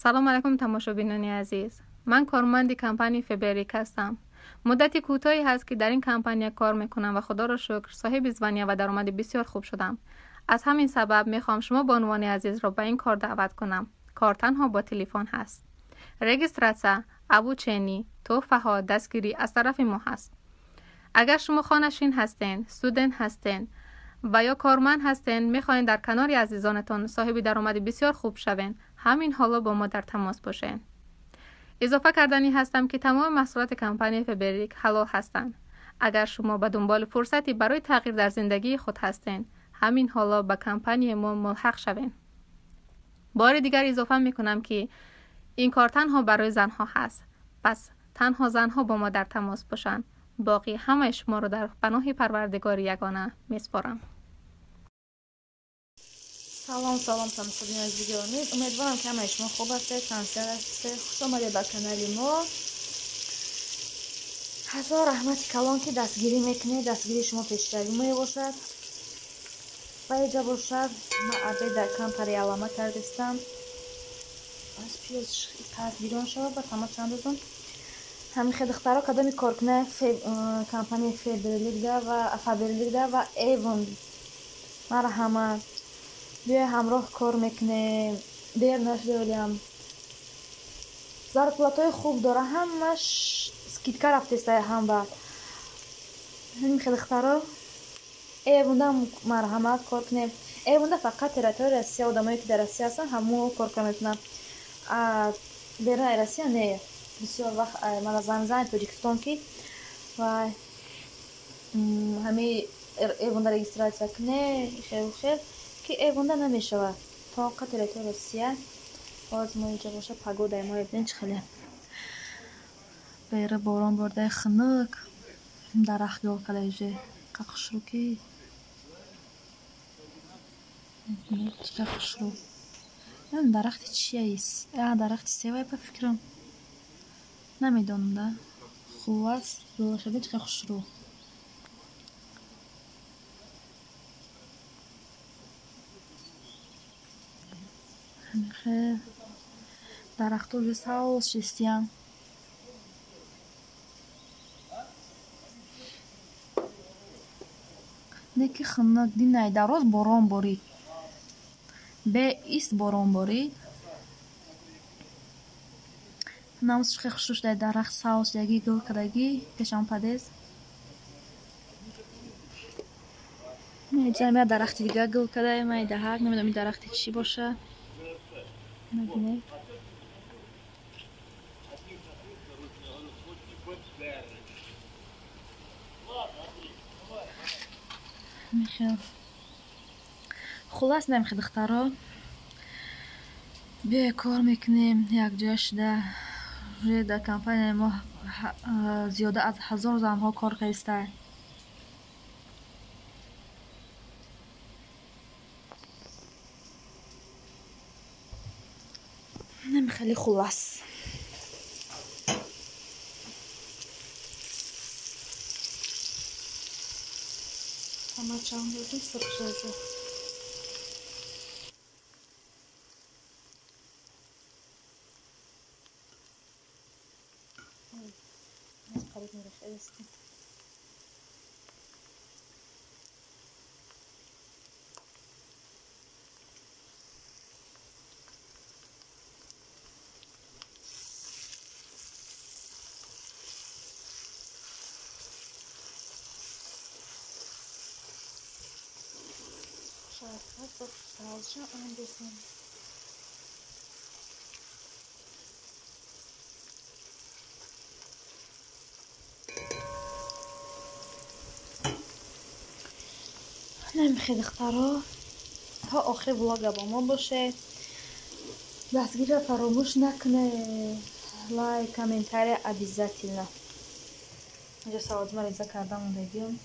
Салом алайкум тамошобинони азиз. Ман корманди компанияи Фаберлик ҳастам. Муддати кӯтоҳе ҳаст, ки дар ин компания кор мекунам ва худоро шукр соҳиби звания ва даромади бисёр хуб шудам. Аз ҳамин сабаб мехоҳам шумо бонувони азизро ба ин кор даъват кунам. Кор танҳо бо телефон ҳаст. Регистрация, обучение, тӯҳфаҳо, дастгирӣ аз тарафи мо ҳаст. Агар шумо хонашин ҳастен, студент ҳастен ва ё корманд ҳастен, мехоҳед дар канори азизонатон соҳиби даромади бисёр хуб шавен, ҳамин ҳоло бо мо дар тамос бошед. Изофа карданӣ ҳастам, ки тамоми маҳсулоти компанияи Фаберлик ҳалол ҳастанд. Агар шумо ба дунболи фурсате барои тағйир дар зиндагии худ ҳастен, ҳамин ҳоло ба компанияи мо мулҳақ шавед. Бори дигар изофа мекунам, ки ин кор танҳо барои занҳо ҳаст. Пас танҳо занҳо бо мо дар тамос бошанд. Боқӣ ҳамаи шуморо дар паноҳи Парвардигори ягона месупорам. Салом, салом, тамошобинони азизи гиромӣ. Умедворам, ки ҳамаи шумо хуб ҳастед, тансиҳат ҳастед. Хуш омадед ба канали мо. Ҳазор раҳмати калон, ки дастгирӣ мекунед. Дастгирии шумо пешравӣ мебошад. Ва иҷа бошад, ман обеда камтаре алама кардистам. Аз пиёз пас бирон шавад, ба тама чанд дозам. Ҳамин хел духтаро, кадоми коркунаи компанияи Фаберликда ва Фаберликда ва Эвон, марҳамат, биёй ҳамроҳ кор мекунем. Дер нашудалиам, зарплатаҳои хуб дора, ҳамаш скидка рафтеста ҳам. Ба ҳамин хел духтаро, Эвонда марҳамат, кор кунем. Эвонда фақат территорияи Россия, одамое ки дар Россия ҳастанд, ҳамо кор кар метавонанд. Берунаи Россия не. Бисёр вақт мана занг занг Тоҷикистон, ки вай ҳами Эвонда регистрация куне, хел хел, ки Эвонда намешавад, тоқа территорияи Россия. Ҳозир мо инҷа боша, погодаи мо бибинед чӣ хеле. Бера борон бордаи, хунук, дарахт гул карда, қа хушрӯ, ки чӣ хушрӯ. Дарахти чия? Дарахти севай ба фикрам, намедонам да. Хуллас, гулашаби чӣ хушрӯ. Ҳамихел дарахтҳо уже савз шистиянд. Не ки хунук, динай дароз борон борид, беист борон борид. Намуз хеле хушрӯ шуда, дарахт савз шудагӣ, гул кардагӣ пешам подъезд. Инҷа дарахти дига гул карда, майдаҳак, намедонам ин дарахти чӣ боша. Набинед. Михел. Хуллас, намихел духтаро. Биёй кор мекунем якҷоя шуда. Уже дар компанияи мо зиёда аз 1000 занҳо кор кардистанд. Хеле хуллас. Ҳама чанд дозим, сирх шуда. Қариб мерехестем. Савзша андозем. Намихе духтаро, то охири влога бо мо бошед. Дастгириро фаромӯш накунед. Лайк, комментария обязательно. Инҷа савозма реза карда мондагиам.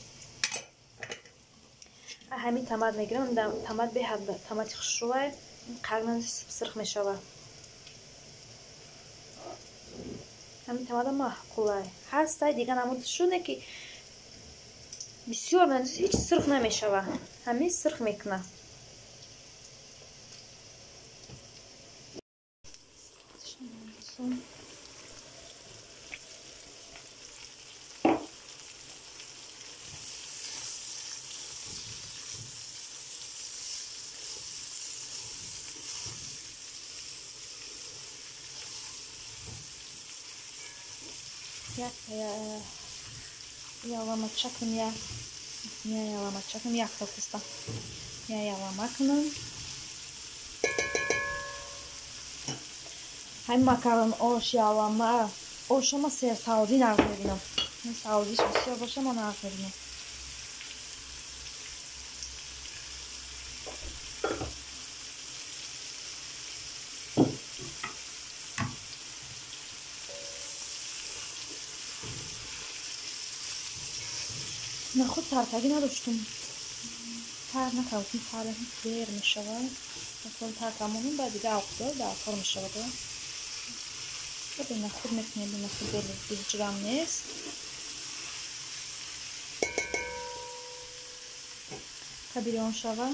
Ҳамин томат мегирам, томат беҳад томати хушрӯвай, қарнан сирх мешавад. Ҳамин томата маъқулай ҳастай, дига намуд шуне, ки бисёр ҳеҷ сирх намешавад, ҳамин сирх мекунад. Як яламача кунам, я яламача кунам, як тофтиста. Я ялама кунам. Ҳамин макарон ош ялама, ошама серсавзӣ нағз мебинам. Савзиш бисёр боша, ма нағз мебинам. Нахуд таркагӣ надоштум. Тар накардам, тар дер мешавад. Масалан тарка монем, баъд дига авқот дар кор мешавад. Нахуд мекунем, нахуд ҳеҷ ғам нест. Бирён шава.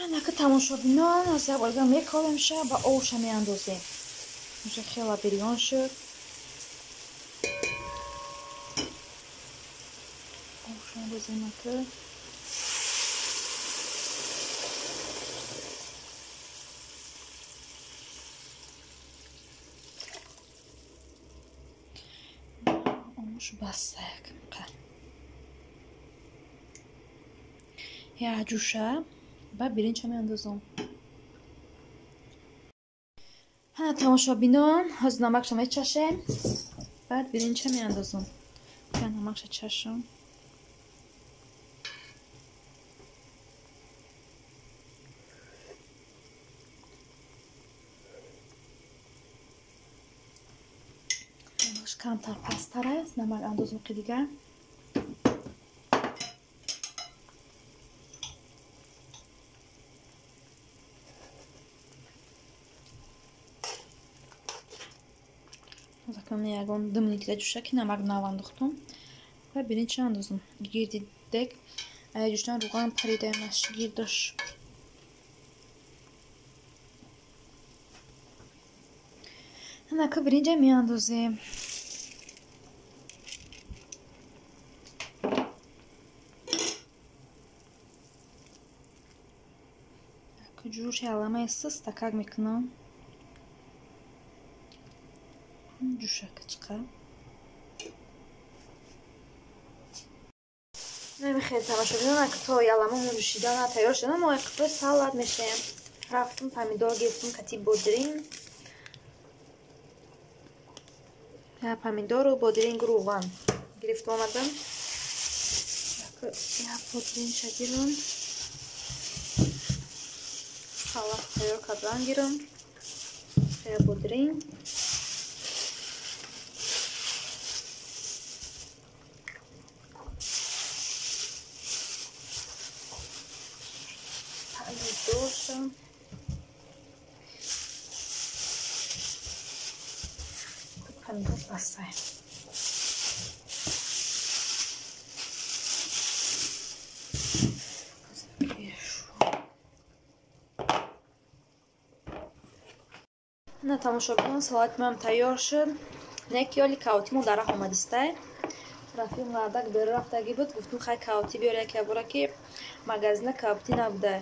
Анака тамошобинон, аз як бор меколем ша ва овша меандозем. Уже хела бирён шуд. Овша андозем ака. Ош баста якам. Я ҷӯша ва биринча меандозам. Ҳана тамошобинон, ҳозир намакша мечашем, баъд биринча меандозам. Я намакша чашам. Намакш камтар пасттар аст, намак андозам ки дигар. Ягон 2 минутида ҷӯша ки намак нав андохтум ва биринча андозам. Гирди дек ҷӯштан руған паридаамаш гирдош. Анака биринҷа меандозем. Ҷӯш яламаи сустакак мекунам. Ҷӯшака чиқа. Намехел тамошобинон, ака то яламамон ҷӯшидана тайёр шуда, мо қитъаи салат мешаем. Рафтум помидор гирифтум кати бодринг. Помидору бодрингу рӯған гирифту омадам. Я бодринча гирам. Салат тайёр кардан гирам. Я бодринг. Помидор басай. На тамошобинон, салати моам тайёр шуд. Не ки оли каотимо дар раҳ омадистай. Рафиқ мардак беру рафтагӣ буд, гуфтум хай каоти биёр яке бора ки магазина каоти набудай.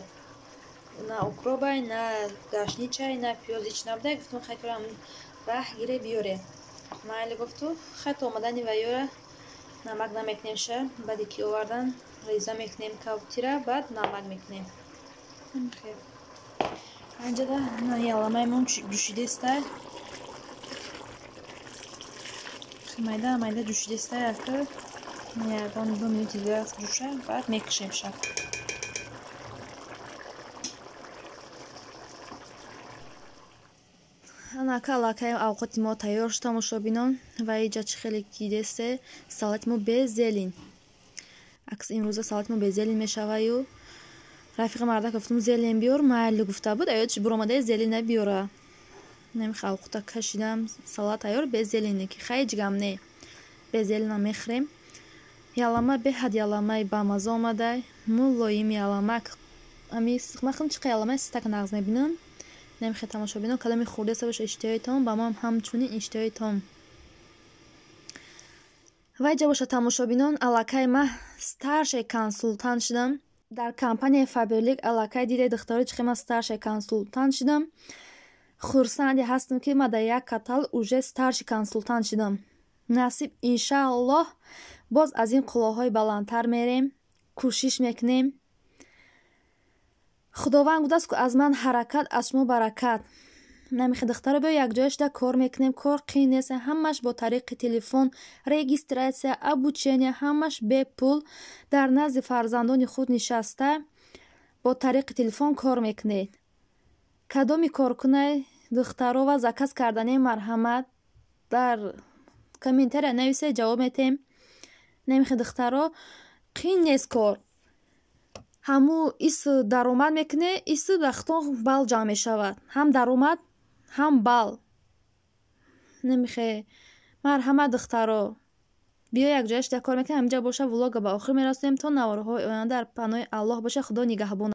На укробай, на гашничай, на пиёзи ҳеч набудай. Гуфтум хай курам раҳ гире биёре. Майли гуфту, хай то омадани вайёра намак намекунем ша, баъде ки овардан реза мекунем каотира, баъд намак мекунем. Анҷада яламаимон ҷӯшидестай. Майда майда ҷӯшидестай, ака ягон 2 минути дигар ҷӯша, баъд мекушем ша. Анака аллакай авқоти мо тайёр шуд тамошобинон ва иҷа чӣ хеле кидесте салати мо без зелень. Акс имрӯза салати мо без зелень мешаваю. Рафиқи мардак гуфтум зелень биёр, майли гуфта буд, аёдш буромадаи зелень набиёра. Намеха авқота кашидам, салат тайёр без зелень ки хай ҳеҷ гам не. Без зелена мехӯрем. Ялама беҳад яламаи бамаза омадай, мулоим яламак. Ами махм чӣ қа яламаи ситак нағз мебинам. Намехе тамошобинон, калами хурдеста боша иштиҳоитон, ба ман ҳамчунин иштиҳоитон. Ва иҷа боша тамошобинон, аллакай ма старший консултант шудам. Дар компанияи Фаберлик аллакай диде духтаро чӣ хел ман старший консултант шудам. Хурсанде ҳастам, ки ман дар як каталог уже старший консультант шудам. Насиб, иншааллоҳ, боз аз ин қуллаҳои баландтар мерем, кӯшиш мекунем. Худованд гуфтааст, ку аз ман ҳаракат, аз шумо баракат. Намихе, духтаро, биё, якҷоя шуда кор мекунем. Кор қиин нест, ҳамаш бо тариқи телефон, регистрация, обучение, ҳамаш бепул. Дар назди фарзандони худ нишаста, бо тариқи телефон кор мекунед. Кадоми коркунай, духтаро, ва заказ кардане, марҳамат, дар комментария нависед, ҷавоб метем. Намихе, духтаро, қиин нест кор. Ҳаму ис даромад мекунед, ису дахтон балл ҷамъ мешавад, ҳам даромад, ҳам балл. Намихе, марҳамат, духтаро, биё, якҷоя шуда кор мекунем. Ҳаминҷа боша, влога ба охир мерасонем. То наворҳои оянда дар паноҳи Аллоҳ боша. Худо нигаҳбон.